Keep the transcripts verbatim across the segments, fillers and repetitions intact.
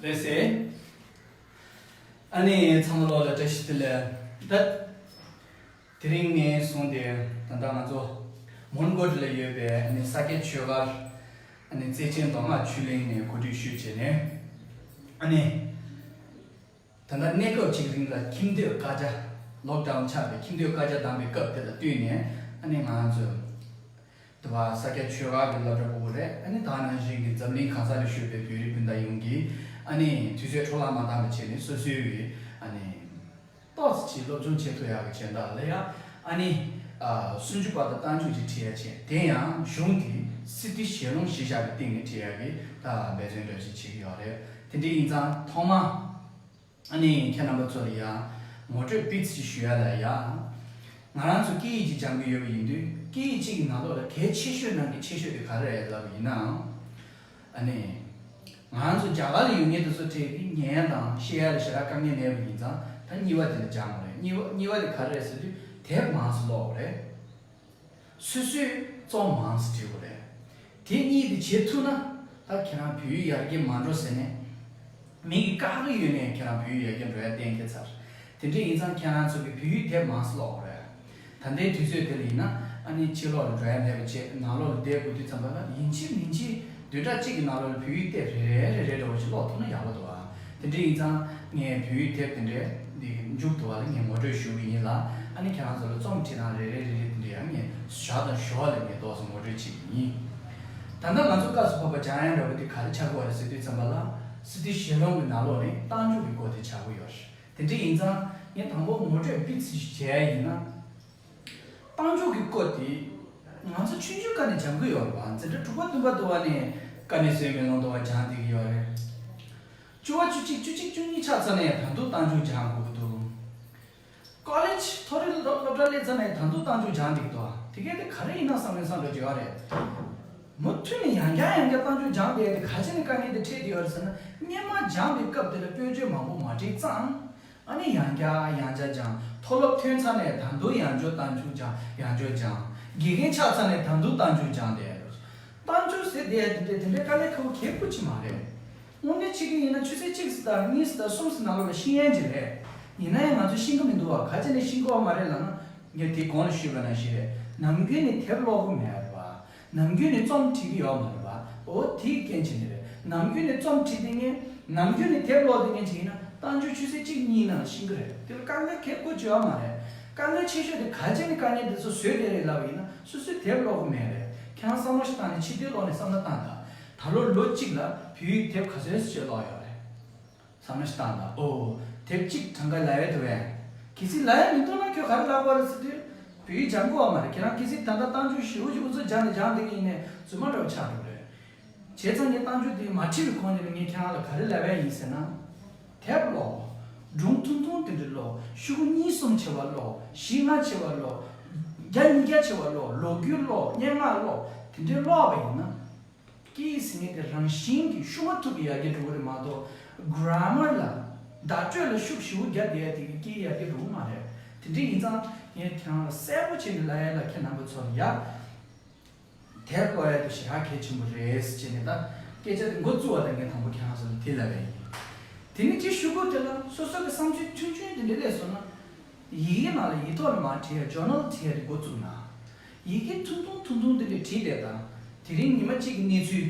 ལགས་སེ། ཨ་ནི་ཚང་མ་ལོག་ལ་བཀྲ་ཤིས་བདེ་ལེགས། ད་དེ་རིང་ནས་བཟུང་སྟེ་ད་ལྟ་ང་ཚོ་མོན་གྷོ་ལ་ཡོད་པའི་ཨ་ནི་ས་སྐྱ་ཆོས་སྒར་ཨ་ནི་བརྩེ་ཆེན་མདོ་སྔགས་ཆོས་གླིང་ནས་གོ་སྒྲིག་ཞུས་བྱས་ནས། ཨ་ནི་ད་ལྟ་གནས་སྐབས་གཅིག་རིང་ལ་ཁྱིམ་སྡོད་བཀའ་རྒྱ། ལོག་ཌའུན་ཆགས་པའི་ཁྱིམ་སྡོད་བཀའ་རྒྱ་བསྡམས་པའི་སྐབས་དེ་ལ་བསྟུན་ནས་ཨ་ནི་ང་ཚོས་དུ་བ་ས་སྐྱ་ཆོས་སྒར་གྱི་སློབ་གྲྭ་ཕྲུ་གུ་རེད། ཨ་ནི་ད་ནང་བཞིན་གྱི་འཛམ་གླིང་གང་ས་ལ་བཞུགས་པའི་བོད་རིགས་སྤུན་ཟླ་ཡོངས་ཀྱིས་ཨ་ནི་དུས་ཚོད་འཕྲོ་བརླག་མ་བཏང་བ་བྱས་ནས་སོ་སོའི་ཨ་ནི་ཏོག་ཙམ་ཅིག་སློབ་སྦྱོང་བྱེད་ཐུབ་ཡག་གི་བྱེད་སྟངས་ལ་ཡང་ཨ་ནི་ཨ་སུམ་ཅུ་པ་དང་རྟགས་འཇུག་ཅིག་ཁྲིད་ཡ་བྱས། དེ་ཡང་གཞུང་གི་སི་ཏུ་ཞལ་ལུང་གཞི་བཞག་གི་སྟེང་ནས་ཁྲིད་ཡ་གི་ད་འབད་བརྩོན་འདྲ་ཞིག་བྱེད་ཀྱི་ཡོད་རེད། དེ་འདྲ་ཡིན་ཙང་ཐོག་མ་ཨ་ནི་ཁྱེད་རྣམ་པ་ཚོ་ལ་ཡང་ངོ་སྤྲོད་ཏོག་ཙམ་ཞུ་ཡ་ལ་ཡ། ང་རང་ཚོ་སྐད་ཡིག་ཅིག་སྦྱང་གི་ཡོད་པ་ཡིན་དུས་སྐད་ཡིག་གཅིག་གི་ནང་ལོགས་ལ་གལ་ཆེ་ཤོས་ནང་གི་ཆེ་ཤོས་དེ་ག་རེ་རེད་ལབ་པ་ཡིན་ནའང་། ཨ་ནི། ང་རང་ཚོ་རྒྱ་གར་ལ་ཡོད་མཁན་དེ་ཚོ་གྲས་ཀྱིས་ཉན་ཡ་དང་བཤད་ཡ་ལ་ཞེ་དྲག་དཀའ་ངལ་མེད་པ་ཡིན་ཙང་ད་གཉིས་པ་དེ་ལ་སྦྱང་དགོས་རེད། གཉིས་པ་གཉིས་པ་དེ་ག་རེ་རེད་ཟེར་དུས་དེབ་མང་ཙམ་ཀློག་དགོས་རེད། སོ་སོས་རྩོམ་མང་ཙམ་བྲིས་དགོས་རེད། དེ་གཉིས་དེ་བྱེད་ཐུབ་ན་ད་ཁྱེད་རང་བོད་ཡིག་ཡར་རྒྱས་མ་འགྲོ་ཟེར་ནས། མི་གིས་བཀག་གི་ཡོད་ནའི་ཁྱེད་རང་བོད་ཡིག་ཡར་རྒྱས་འགྲོ་ཡ་གཏན་འཁེལ་ཚར། དེ་འདྲ་ཡིན་ཙང་ཁྱེད་རང་ཚོ་གིས་བོད་ཡིག་དེབ་མང་ཙམ་ཀློག་དགོས་རེད། ད་ལྟའི་དུས་ཚོད་དེ་ལ་ཡིན་ན་ཨ་ནི་ཕྱི་ལོགས་ལ་འགྲོ་ཡ་མེད་པ་བྱས། ནང་ལོགས་ལ་བསྡད་དགོས་དུས་ཙམ་པ་ལ་ཡིན་གཅིག་མིན་གཅིག་བདུན་ཕྲག་གཅིག་གི་ནང་ལོགས་ལ་བོད་ཡིག་དེབ་རེ་རེ་རེ་རེ་འདྲ་བོ་ཞིག་ཀློག་ཐུབ་ན་ཡག་པོ་འདུག་ཨ། དེ་འདྲ་ཡིན་ཙང་ངས་བོད་ཡིག་དེབ་དེ་འདྲའི་འདི་མཇུག་བསྡུ་བ་ལ་ངས་ངོ་སྤྲོད་ཞུ་གི་ཡིན་ལ། ཨ་ནི་ཁྱེད་རང་ཚོ་ལ་རྩོམ་བྲིས་སྟངས་རེ་རེ་རེ་རེ་དེ་འདྲ་ཡང་ངས་ཞར་དང་ཞོར་ལ་ངས་ཏོག་ཙམ་ངོ་སྤྲོད་བྱེད་ཀྱི་ཡིན། ད་ལྟ་ང་ཚོ་སྐབས་སུ་བབ་པ་སྦྱང་ཡ་འདྲ་བོ་དེ་ག་རེ་ཆགས་ཀྱི་ཡོད་རེད་ཟེར་དུས་ཙམ་པ་ལ་སི་ཏུ་ཞལ་ལུང་གི་ནང་ལོགས་ནས་རྟགས་འཇུག་གི་སྐོར་དེ་ཆགས་ཀྱི་ཡོད་རེད། དེ་འདྲ་ཡིན་ཙང་ངས་དང་པོ་ངོ་སྤྲོད་ཏོག་ཙམ་ཞིག་བྱས་ཡིན་ན། རྟགས་འཇུག་གི་སྐོར་དེ་ང་ཚོ་ཆུང་ཆུང་སྒང་ནས་སྦྱང་གི་ཡོད་རེད་པ། འཛིན་གྲྭ་དྲུག་པ་བདུན་པ་དུ་བ་ནས་དཀའ་གནད་གསལ་བའི་མེ་ལོང་དུ་བ་སྦྱང་བསྡད་ཀྱི་ཡོད་རེད། བཅུ་པ་བཅུ་གཅིག་བཅུ་གཅིག་བཅུ་གཉིས་ཆགས་ཚར་ནས་ད་དུང་རྟགས་འཇུག་སྦྱང་དགོས་ཀྱི་འདུག་ཀོ་ལེཇ་མཐོ་རིམ་སློབ་སློབ་གྲྭ་སླེབས་ཚར་ནས་ད་དུང་རྟགས་འཇུག་སྦྱང་བསྡད་ཀྱི་འདུག་དེ་གས་དེ་ག་རེ་ཡིན་ན་བསམ་བློ་བསམ་འགྲོ་བྱེད་ཡོད་རེད། མུ་མཐུད་ནས་ཡང་བསྐྱར་ཡང་བསྐྱར་རྟགས་འཇུག་སྦྱང་བསྡད་དེ་ག་ཅི་ནས་དཀའ་ངལ་དེ་འཕྲད་ཀྱི་ཡོད་རེད་ཟེར་ན། སྔོན་མ་སྦྱངས་པའི་སྐབས་དེ་ལ་དཔེར་བརྗོད་མང་པོ་མ་བྲིས་ཙང་། ཨ་ནི་ཡང་བསྐྱར་ཡང་བསྐྱར་སྦྱངས། མཐོ་སློབ་ཐོན་ཚར་ནས་ད་དུང་ཡང་བསྐྱར་རྟགས་འཇུག་སྦྱངས། ཡང་བསྐྱར་སྦྱངས། དགེ་རྒན་ཆགས་ཚར་ནས་ད་དུང་རྟགས་འཇུག་སྦྱངས་ཏེ། རྟགས་འཇུག་ཟེར་དེ་དེ་འདྲའི་དེ་འདྲའི་དཀའ་ལས་ཁག་པོ་གལ་པོ་ཅིག་མ་རེད། དངོས་གནས་བྱེད་ཀྱི་ཡིན་ན་ཆུ་ཚོད་གཅིག་དང་གཉིས་དང་གསུམ་ནང་ལོགས་ལ་ཤེས་ཡོན་ཅིག་རེད། ཡིན་ན་ཡང་ང་ཚོ་ཤེས་ཀྱི་མི་འདུག་བ། ག་ཅི་ནས་ཤེས་དགོས་བ་མ་རེད་ལབ་ན། ངས་དེ་གོང་ལ་ཞུས་པ་ནང་བཞིན་རེད། ནམ་རྒྱུན་ནས་དེབ་ཀློག་གི་མེད་རེད་བ། ནམ་རྒྱུན་ནས་རྩོམ་བྲིས་ཀྱི་ཡོད་མ་རེད་བ། འོ་དེའི་རྐྱེན་བྱས་ནས་རེད། ནམ་རྒྱུན་ནས་རྩོམ་བྲིས་དེ་ངས་ནམ་རྒྱུན་ནས་དེབ་ཀློག་དེ་ངས་བྱས་ན་རྟགས་འཇུག་ཆུ་ཚོད་གཅིག་གཉིས་ནང་ཤེས་ཀྱི་རེད། དེ་ལ་དཀའ་ངལ་གལ་པོ་ཅིག་ཡོད་མ་རེད། དཀའ་ངལ་ཆེ་ཤོས་དེ་ག་ཅི་ནས་དཀའ་ངལ་དེ་ཚོ་བཟོས་བསྡད་རེད་ལབ་པ་ཡིན་ན་སོ་སོས་དེབ་ཀློག་གི་མེད་རེད། ཁྱེད་རང་བསམ་བློ་ཞིག་བཏང་ནས་ཕྱི་དེབ་ཀློག་ནས་བསམ་བློ་བཏང་དང་། ད་ལོ་ལོ་གཅིག་ལ་བོད་ཡིག་དེབ་ག་ཚོད་ཅིག་ཀློག་ཡོད་རེད། བསམ་བློ་ཞིག་བཏང་དང་། ཨོ། དེབ་གཅིག་གྲངས་ཀ་ལབ་ཡས་འདུག་བས། གལ་སྲིད་ལབ་ཡས་མི་འདུག་ན་ཁྱོད་ག་རེ་ལབ་དགོས་རེད་ཟེར་དུས། བོད་ཡིག་སྦྱང་དགོས་བ་མ་རེད། ཁྱེད་རང་གལ་སྲིད་ད་ལྟ་རྟགས་འཇུག་ཞེ་པོ་ཅིག་ཨུ་ཚུགས་རྒྱག་ནས་སྦྱངས་བསྡད་ཀྱི་ཡིན་ནའི་རྫུན་མ་འདྲ་བོ་ཆགས་འགྲོ་གི་རེད། བྱས་ཙང་ངས་རྟགས་འཇུག་དེ་མ་ཁྲིད་པའི་གོང་ནས་ངས་ཁྱེད་རང་ལ་ག་རེ་ལབ་ཡས་ཡིན་ཟེར་ན། དེབ་ཀློག་སྒྲུང་ཐུང་ཐུང་དེ་འདྲ་ཀློག་ཤོག་གུ་གཉིས་གསུམ་བྱས་པ་ཀློག་བཞི་ལྔ་བྱས་པ་ཀློག་བརྒྱ་ཉིས་བརྒྱ་བྱས་པ་ཀློག་ལོ་རྒྱུས་ཀློག་སྙན་ངག་ཀློག་དེ་འདྲའི་ཀློག་པ་ཡིན་ན། སྐད་ཡིག་ཟེར་མཁན་དེ་རང་བཞིན་གྱིས་ཤུགས་མ་ཐུབ་པའི་ཡར་རྒྱས་འགྲོ་གི་རེད་མ་གཏོགས། གྷ་ར་མར་ལ་བརྡ་སྤྲོད་ལ་ཤུགས་ཞེ་པོ་རྒྱབ་བསྡད་ཡ་དེ་གི་སྐད་ཡིག་ཡར་རྒྱས་འགྲོ་གི་མ་རེད། དེ་འདྲ་ཡིན་ཙང་ངས་ཁྱེད་རང་ལ་གསལ་པོ་བྱས་ནས་ལབ་ཡ་ལ་ཁྱེད་རྣམ་པ་ཚོ་ལ་ཡ། དེབ་ཀློག་ཡ་དེ་ཞེ་དྲག་གལ་ཆེན་པོ་རེད་ཟེར་བྱས་ནས་ད་སྐད་ཆ་དེ་འགོ་བཙུགས་པ་དང་ངས་དང་པོ་ཁྱེད་རང་ཚོ་ལ་དེ་ལབ་ཡ་ཡིན། དེ་ནས་དེ་གཞུག་གུ་དེ་ལ་སོ་སོ་གི་བསམ་ཚུལ་ཆུང་ཆུང་དེ་འདྲ་སླེབས་སོང་ན། ཡི་གེ་ནང་ལ་ཡིག་ཐོག་ལ་མར་བྲིས་ཡ་ཇོར་ནལ་བྲིས་ཡ་དེ་འགོ་བཙུགས་ན། ཡི་གེ་ཐུང་ཐུང་ཐུང་ཐུང་དེ་འདྲ་བྲིས་བསྡད་དང་། དེ་རིང་ཉི་མ་གཅིག་གི་གནས་ཚུལ་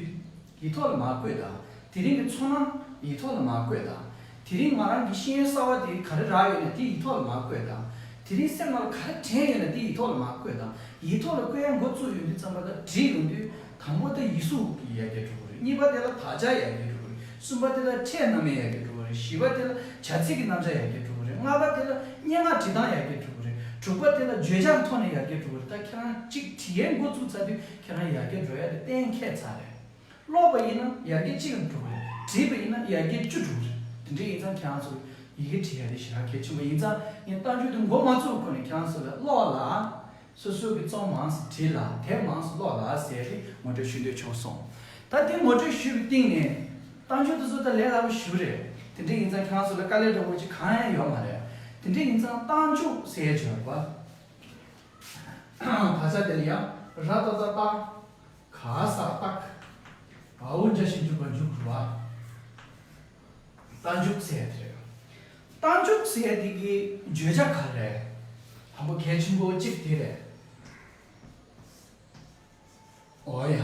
ཡིག་ཐོག་ལ་མར་བཀོད་དང་། དེ་རིང་གི་ཚོར་སྣང་ཡིག་ཐོག་ལ་མར་བཀོད་དང་། དེ་རིང་ང་རང་གི་ཤེས་ཡོན་གསར་བ་དེ་ག་རེ་རག་ཡོད་ན་དེ་ཡིག་ཐོག་ལ་མར་བཀོད་དང་། དེ་རིང་སེམས་ནང་ལ་ག་རེ་དྲན་ཡོད་ན་དེ་ཡིག་ཐོག་ལ་མར་བཀོད་དང་། ཡིག་ཐོག་ལ་བཀོད་ཡ་འགོ་བཙུགས་ཡོང་དུས་ཙམ་པ་ལ་བྲིས་ཡོང་དུས། དང་པོ་དེ་ཡིག་གཟུགས་ཀྱི་ཡར་རྒྱས་འགྲོ་གི་རེད། གཉིས་པ་དེ་ལ་དག་ཆ་ཡར་རྒྱས་འགྲོ་གི་རེད། གསུམ་པ་དེ་ལ་ཕྲད་རྣམ་དབྱེ་ཡར་རྒྱས་འགྲོ་གི་རེད། བཞི་པ་དེ་ལ་བྱ་ཚིག་གི་རྣམ་གཞག་ཡར་རྒྱས་འགྲོ་གི་རེད། ལྔ་པ་དེ་ལ་སྙན་ངག་བྲིས་སྟངས་ཡར་རྒྱས་འགྲོ་གི་རེད། དྲུག་པ་དེ་ལ་བརྗོད་བྱ་ཐོག་ནས་ཡར་རྒྱས་འགྲོ་གི་རེད། ད་ཁྱེད་རང་གཅིག་བྲིས་ཡས་འགོ་བཙུགས་ཚར་དུས་ཁྱེད་རང་ཡར་རྒྱས་འགྲོ་ཡ་དེ་གཏན་འཁེལ་ཚར་རེད། ཀློག་པ་ཡིན་ན་ཡར་རྒྱས་གཅིག་ལ་འགྲོ་གི་རེད། བྲིས་པ་ཡིན་ན་ཡར་རྒྱས་བཅུ་འགྲོ་གི་རེད། དེ་འདྲ་ཡིན་ཙང་ཁྱེད་རང་ཚོ་ཡི་གེ་བྲིས་ཡ་དེ་ཞེ་དྲག་གལ་ཆེན་པོ་ཡིན་ཙང་ངས་རྟགས་འཇུག་དེ་འགོ་མ་བཙུགས་གོང་ནས་ཁྱེད་རང་ཚོ་ལ་ཀློག་ལ། སོ་སོ་གི་རྩོམ་མང་ཙམ་བྲིས་ལ་དེབ་མང་ཙམ་ཀློག་ལ་ཟེར་ཏེ་ངོ་སྤྲོད་ཞུ་འདོད་བྱུང་སོང་། ད་དེ་ངོ་སྤྲོད་ཞུས་པའི་སྟེང་ནས་རྟགས་འཇུག་དེ་ཚོ་ད་ལས་སླ་པོ་ཞེ་པོ་རེད། དེ་འདྲ་ཡིན་ཙང་ཁྱེད་རང་ཚོ་ལ་དཀའ་ལས་འདྲ་བོ་ཅིག་གང་ཡང་ཡོད་མ་རེད། དེ་འདྲ་ཡིན་ཙང་རྟགས་འཇུག་ཟེར་ཡ་ཅིག་ཡོད་རེད་པ། ད་ཆ་དེ་ལ་ཡང་ར་ཏ་ཏ་རྟ། ག་ས་རྟགས། འའོ་འཇའ་ཞིག་འཇུག་པ་འཇུག་རུ་བ། རྟགས་འཇུག་ཟེར་ཡ་དེ་རེད། རྟགས་འཇུག་ཟེར་ཡ་དེ་གི་བརྗོད་བྱ་ག་རེ་རེད། དང་པོ་གལ་ཆེན་པོ་གཅིག་དེ་རེད། འོ་ཡ།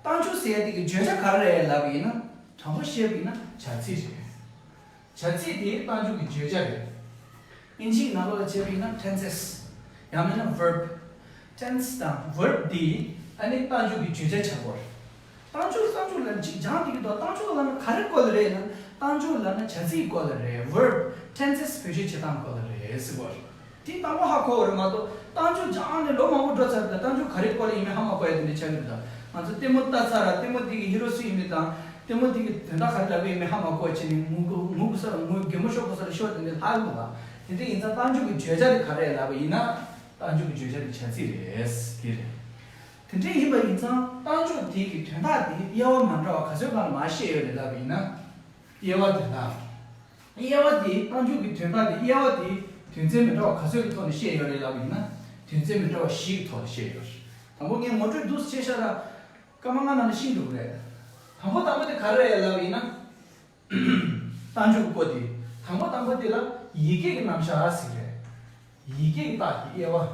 རྟགས་འཇུག་ཟེར་ཡ་དེ་གི་བརྗོད་བྱ་ག་རེ་རེད་ལབ་པ་ཡིན་ན། དྲང་པོ་བཤད་པ་ཡིན་ན་བྱ་ཚིག་རེད། བྱ་ཚིག་དེ་རྟགས་འཇུག་གི་བརྗོད་བྱ་རེད། ཨིན་ཇིའི་ནང་ལོགས་ལ་བྱས་པ་ཡིན་ན་ཊེན་སེས། ཡང་མིན་ན་ཝརབ། ཊེན་སེས་དང་ཝརབ་དེ་ཨ་ནི་རྟགས་འཇུག་གི་བརྗོད་བྱ་ཆགས་པ་རེད། རྟགས་འཇུག་རྟགས་འཇུག་ལབ་ཅིག་སྦྱངས་བསྡད་ཀྱི་འདུག་རྟགས་འཇུག་ལབ་ན་ག་རེ་སྐོར་ལ་རེད་ན། རྟགས་འཇུག་ལབ་ན་བྱ་ཚིག་སྐོར་ལ་རེད། ཝརབ། ཊེན་སེས་བེད་སྤྱོད་བྱེད་སྟངས་སྐོར་ལ་རེད་ཟེར་བ་རེད། དེ་དང་པོ་ཧ་གོ་བ་རེད་མ་གཏོགས་རྟགས་འཇུག་སྦྱངས་ནས་ལོ་མང་པོ་འགྲོ་ཚར་དུས་རྟགས་འཇུག་ག་རེ་སྐོར་ལ་ཡིན་མིན་ཧ་མ་གོ་ཡ་དེ་འདྲ་ཆགས་ཀྱི་འདུག་ང་ཚོ་ལྟད་མོ་ལྟ་ཚར་ར་ལྟད་མོ་དེ་གི་ཧི་རོ་སུ་ཡིན་མིན་དང་ལྟད་མོ་དེ་གི་དོན་དག་ག་རེ་ལབ་ཀྱི་ཡིན་མིན་ཧ་མ་གོ་བྱས་ནས་ངུ་དགོས་ངུ་དགོས་ས་ལ་ངུ། གད་མོ་ཤོར་དགོས་ས་ལ་ཤོར། དེ་འདྲ་ལྷག་གི་འདུག་ག་དེ་འདྲ་ཡིན་ཙང་རྟགས་འཇུག་གི་བརྗོད་བྱ་དེ་ག་རེ་ལབ་པ་ཡིན་ན། རྟགས་འཇུག་གི་བརྗོད་བྱ་དེ་བྱ་ཚིག་རེད། དེ་རེད། དེ་འདྲ་ཡིན་པ་ཡིན་ཙང་རྟགས་འཇུག་དེ་གི་དོན་དག་དེ་དབྱེ་བ་མ་འདྲ་བ་ག་ཚོད་སྒང་ལ་མར་བཤད་ཡོད་རེད་ལབ་པ་ཡིན་ན། དབྱེ་བ་དེ་དག་དབྱེ་བ་དེ་རྟགས་འཇུག་གི་དོན་དག་དེ་དབྱེ་བ་དེ་དོན་ཚན་མི་འདྲ་བ་ག་ཚོད་ཀྱི་ཐོག་ནས་བཤད་ཡོད་རེད་ལབ་པ་ཡིན་ན། དོན་ཚན་མི་འདྲ་བ་བཞི་གི་ཐོག་ནས་བཤད་ཡོད་རེད། དང་པོ་ངས་ངོ་སྤྲོད་འདུག་སེ་བྱས་ཤག་ར། སྐར་མ་ལྔ་ནང་ནས་ཤེས་འགྲོ་གི་རེད། དང་པོ་དང་པོ་དེ་ག་རེ་རེད་ལབ་པ་ཡིན་ན། རྟགས་འཇུག་གི་སྐོར་དེ། དང་པོ་དང་པོ་དེ་ལ་ཡི་གེ་གི་རྣམ་གཞག་ཟེར་གི་རེད། ཡི་གེ་གི་རྟགས་ཀྱི་དབྱེ་བ།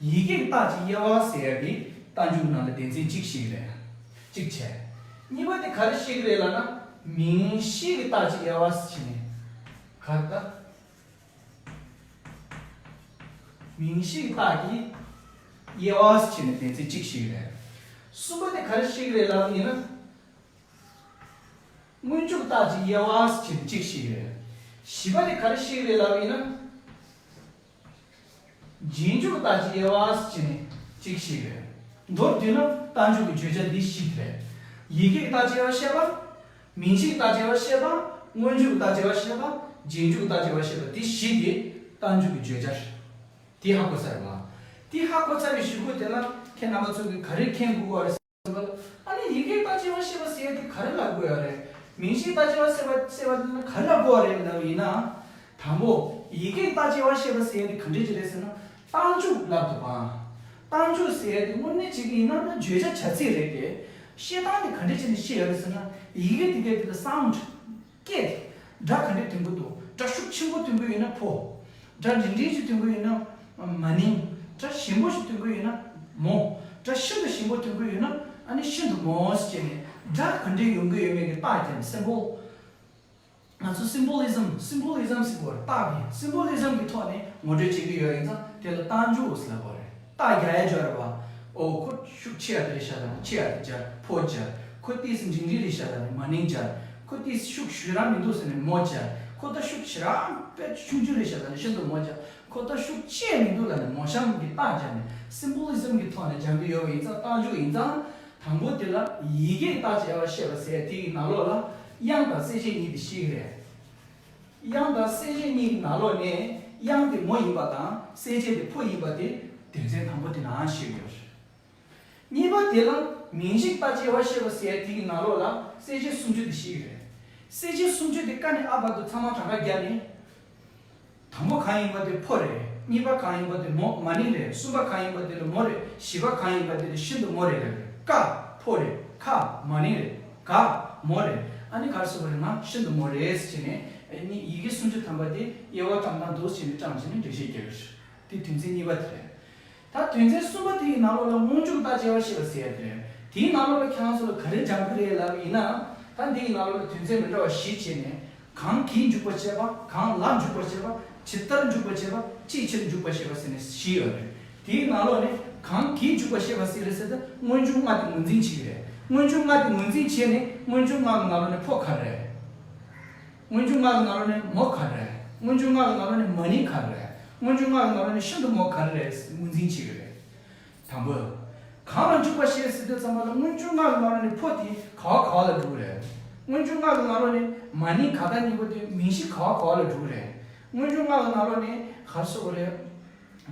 ཡི་གེ་གི་རྟགས་ཀྱི་དབྱེ་བ་ཟེར་ཡ་དེ་རྟགས་འཇུག་ནང་ལ་སྡེ་ཚན་གཅིག་ཞིག་རེད། གཅིག་བྱས། གཉིས་པ་དེ་ག་རེ་བཤད་གི་རེད་ལབ་ན། མིང་གཞི་གི་རྟགས་ཀྱི་དབྱེ་བ་ཟེར་བྱས་ནས། ག་རེ་ལྟ། མིང་གཞི་གི་རྟགས་ཀྱི་དབྱེ་བ་ཟེར་བྱས་ནས་སྡེ་ཚན་གཅིག་ཞིག་རེད། གསུམ་པ་དེ་ག་རེ་བཤད་གི་རེད་ལབ་པ་ཡིན་ན། སྔོན་འཇུག་རྟགས་ཀྱི་དབྱེ་བ་ཟེར་བྱས་ནས་གཅིག་ཞིག་རེད། བཞི་པ་དེ་ག་རེ་བཤད་གི་རེད་ལབ་པ་ཡིན་ན། རྗེས་འཇུག་རྟགས་ཀྱི་དབྱེ་བ་ཟེར་བྱས་ནས་གཅིག་ཞིག་རེད། མདོར་བསྡུས་ན་རྟགས་འཇུག་གི་བརྗོད་བྱ་འདི་བཞི་དེ་རེད། ཡི་གེ་གི་རྟགས་ཀྱི་དབྱེ་བ་བཤད་པ། མིང་གཞི་གི་རྟགས་ཀྱི་དབྱེ་བ་བཤད་པ། སྔོན་འཇུག་གི་རྟགས་ཀྱི་དབྱེ་བ་བཤད་པ། རྗེས་འཇུག་གི་རྟགས་ཀྱི་དབྱེ་བ་བཤད་པ་འདི་བཞི་དེ་རྟགས་འཇུག་གི་བརྗོད་བྱ་རེད། དེ་ཧ་གོ་ཚར་བ། དེ་ཧ་གོ་ཚར་བའི་གཞུག་གུ་དེ་ལ་ཁྱེད་རྣམ་པ་ཚོ་གིས་ག་རེ་མཁྱེན་དགོས་པ་རེད་ཟེར་བ་ལ། ཨ་ནི་ཡི་གེ་རྟགས་ཀྱི་དབྱེ་བ་བཤད་པ་ཟེར་ཡ་དེ་ག་རེ་ལབ་དགོས་ཡ་རེད། མིང་གཞི་རྟགས་ཀྱི་དབྱེ་བ་བཤད་པ་ཟེར་བ་དེ་ལ་ག་རེ་ལབ་དགོས་པ་རེད་ལབ་ཡིན་ན། དང་པོ་ཡི་གེ་རྟགས་ཀྱི་དབྱེ་བ་བཤད་པ་ཟེར་ཡ་དེ་ག་འདྲ་ཅིག་རེད་ཟེར་ན། རྟགས་འཇུག་ལབ་འདུག་ག་རྟགས་འཇུག་ཟེར་ཡ་དེ་དངོས་གནས་བྱེད་ཀྱི་ཡིན་ན་ད་བརྗོད་བྱ་བྱ་ཚིག་རེད་དེ། བཤད་སྟངས་དེ་ག་འདྲ་བྱས་ནས་བཤད་ཡོད་རེད་ཟེར་ན། ཡི་གེ་དེ་གའི་དེ་ལ་སའུན་ཌི། སྐད། སྒྲ་ག་འདྲ་ཐོན་གྱི་འདུག་སྒྲ་ཤུགས་ཆེན་པོ་ཐོན་གྱི་ཡོད་ན་ཕོ། སྒྲ་འབྲིང་འབྲིང་ཞིག་ཐོན་གྱི་ཡོད་ན་མ་ནིང་། སྒྲ་ཞན་པོ་ཞིག་ཐོན་གྱི་ཡོད་ན་མོ། སྒྲ་ཤིན་ཏུ་ཞན་པོ་ཐོན་གྱི་ཡོད་ན་ཨ་ནི་ཤིན་ཏུ་མོ་ཟེར་བྱས་ནས་སྒྲ་ག་འདྲ་ཡོང་གི་ཡོད་མེད་ཀྱི་རྟགས་ཀྱང་སིམ་བོལ། ང་ཚོ་སིམ་བོ་ལི་ཛམ། སིམ་བོ་ལི་ཛམ་ཟེར་བ་རྟགས་ཀྱི། སིམ་བོ་ལི་ཛམ་གྱི་ཐོག་ནས་ངོ་སྤྲོད་བྱེད་ཀྱི་ཡོད་ཡིན་ཙང་དེ་ལ་རྟགས་འཇུག་ཟེར་ལབ་པ་རེད། རྟགས་རྒྱག་ཡ་སྦྱར་བ། ཨོ་ཁོ་ཤུགས་ཆེ་ཡ་དེ་རེད་ཤག་ལབ་ནས་ཆེ་ཡ་དེ་སྦྱར། ཕོ་སྦྱར། ཁོ་ཏོག་ཙམ་འབྲིང་འབྲིང་རེད་ཤག་ལབ་ནས་མ་ནིང་སྦྱར། ཁོ་ཏོག་ཙམ་ཤུགས་ཞེ་དྲག་མི་འདུག་ཟེར་ནས་མོ་སྦྱར། ཁོ་ད་ཤུགས་ཞེ་དྲག་དཔེ་ཆུང་ཆུང་རེད་ཤག་ལབ་ནས་ཤིན་ཏུ་མོ་སྦྱར། ཁོ་ད་ཤུགས་ཆེ་མི་འདུག་ལབ་ནས་མོ་གཤམ་གྱི་རྟགས་སྦྱར་ནས་སིམ་བོ་ལི་ཛམ་གྱི་ཐོག་ནས་སྦྱང་གི་ཡོད་པ་ཡིན་ཙང་རྟགས་འཇུག་ཡིན་ཙང་། དང་པོ་དེ་ལ་ཡི་གེ་རྟགས་ཀྱི་དབྱེ་བ་བཤད་པ་ཟེར་དེ་ཡི་ནང་ལོགས་ལ་དབྱངས་དང་གསལ་བྱེད་གཉིས་དེ་ཤེས་ཀྱི་རེད། དབྱངས་དང་གསལ་བྱེད་གཉིས་ཀྱི་ནང་ལོགས་ནས་དབྱངས་དེ་མོ་ཡིན་པ་དང་གསལ་བྱེད་དེ་ཕོ་ཡིན་པ་དེ་དོན་ཚན་དང་པོ་དེ་ནང་ཤེས་ཀྱི་ཡོད་རེད། གཉིས་པ་དེ་ལ་མིང་གཞི་རྟགས་ཀྱི་དབྱེ་བ་བཤད་པ་ཟེར་དེ་ཡི་ནང་ལོགས་ལ་གསལ་བྱེད་སུམ་ཅུ་དེ་ཤེས་ཀྱི་རེད། གསལ་བྱེད་སུམ་ཅུ་དེ་ཀ་ནས་ཨ་བར་དུ་ཚང་མ་གྲངས་ཀ་བརྒྱབ་ནས། དང་པོ་གང་ཡིན་པ་དེ་ཕོ་རེད། གཉིས་པ་གང་ཡིན་པ་དེ་མོ་མ་ནིང་རེད། གསུམ་པ་གང་ཡིན་པ་དེ་ལ་མོ་རེད། བཞི་པ་གང་ཡིན་པ་དེ་ལ་ཤིན་ཏུ་མོ་རེད་ལབ་རེད། ཀ་ཕོ་རེད། ཁ་མ་ནིང་རེད། ག་མོ་རེད། ཨ་ནི་ག་རེ་ཟེར་བ་རེད་ན་ཤིན་ཏུ་མོ་རེད་ཟེར་བྱས་ནས་ཨ་ནི་ཡི་གེ་སུམ་ཅུ་ཐམ་པ་དེ་དབྱེ་བ་བཀྲམ་སྟངས་འདུག་ཟེར་ནས་བཀྲམ་བྱས་ནས་འགྲེལ་བཤད་རྒྱག་གི་རེད། དེ་དོན་ཚན་གཉིས་པ་དེ་རེད། ད་དོན་ཚན་གསུམ་པ་དེའི་ནང་ལོགས་ལ་སྔོན་འཇུག་རྟགས་ཀྱི་དབྱེ་བ་བཤད་པ་ཟེར་ཡ་དེ་རེད། དེའི་ནང་ལོགས་ལ་ཁྱེད་རང་ཚོ་ལ་ག་རེ་སྦྱང་གི་རེད་ལབ་པ་ཡིན་ན། ད་འདིའི་ནང་ལོགས་ལ་དོན་ཚན་མི་འདྲ་བ་བཞི་བྱས་ནས། གང་གིས་འཇུག་པར་བྱེད་པ། གང་ལ་འཇུག་པར་བྱེད་པ། ཇི་ལྟར་འཇུག་པར་བྱེད་པ། ཅིའི་ཕྱིར་འཇུག་པར་བྱེད་པ་ཟེར་ནས་བཞི་ཡོད་རེད། དེའི་ནང་ལོགས་ནས་གང་གིས་འཇུག་པར་བྱེད་པ་ཟེར་རེད་ཟེར་ཏེ་སྔོན་འཇུག་ལྔ་དེ་ངོས་འཛིན་བྱེད་ཀྱི་རེད། སྔོན་འཇུག་ལྔ་དེ་ངོས་འཛིན་བྱས་ནས་སྔོན་འཇུག་ལྔ་གི་ནང་ལོགས་ནས་ཕོ་ག་རེ་རེད། སྔོན་འཇུག་ལྔ་གི་ནང་ལོགས་ནས་མོ་ག་རེ་རེད། སྔོན་འཇུག་ལྔ་གི་ནང་ལོགས་ནས་མ་ནིང་ག་རེ་རེད། སྔོན་འཇུག་ལྔ་གི་ནང་ལོགས་ནས་ཤིན་ཏུ་མོ་ག་རེ་རེད་ངོས་འཛིན་བྱེད་ཀྱི་རེད། དང་པོ། གང་ལ་འཇུག་པར་བཤད་ཟེར་དུས་ཙམ་པ་ལ་སྔོན་འཇུག་ལྔ་གི་ནང་ལོགས་ནས་ཕོ་དེ་ག་བ་ག་བ་ལ་འགྲོ་གི་རེད། སྔོན་འཇུག་ལྔ་གི་ནང་ལོགས་ནས་མ་ནིང་ག་ད་གཉིས་པོ་དེ་མིང་གཞི་ག་བ་ག་བ་ལ་འགྲོ་གི་རེད། སྔོན་འཇུག་ལྔ་གི་ནང་ལོགས་ནས་ག་རེ་ཟེར་དགོས་རེད།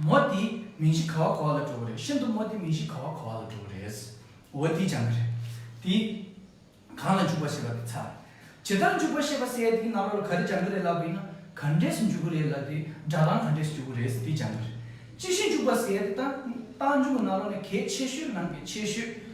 མོ་དེ་མིང་གཞི་ག་བ་ག་བ་ལ་འགྲོ་གི་རེད། ཤིན་ཏུ་མོ་དེ་མིང་གཞི་ག་བ་ག་བ་ལ་འགྲོ་གི་རེད། འོ་དེ་སྦྱང་གི་རེད། དེ་གང་ལ་འཇུག་པ་ཞེས་པ་དེ་ཚར། ཇི་ལྟར་འཇུག་པ་ཞེས་པ་ཟེར་ཡ་དེའི་ནང་ལོགས་ལ་ག་རེ་སྦྱང་གི་རེད་ལབ་པ་ཡིན་ན། ག་འདྲས་སུ་འཇུག་གི་རེད་ལབ་དེ་སྒྲ་གདངས་ག་འདྲས་སུ་འཇུག་གི་རེད་ཟེར་དེ་སྦྱང་གི་རེད། ཇི་བཞིན་འཇུག་པ་ཟེར་ཡ་དེ་རྟགས་རྟགས་འཇུག་གི་ནང་ལོགས་ནས་གལ་ཆེ་ཤོས་ནང་གི་ཆེ་ཤོས།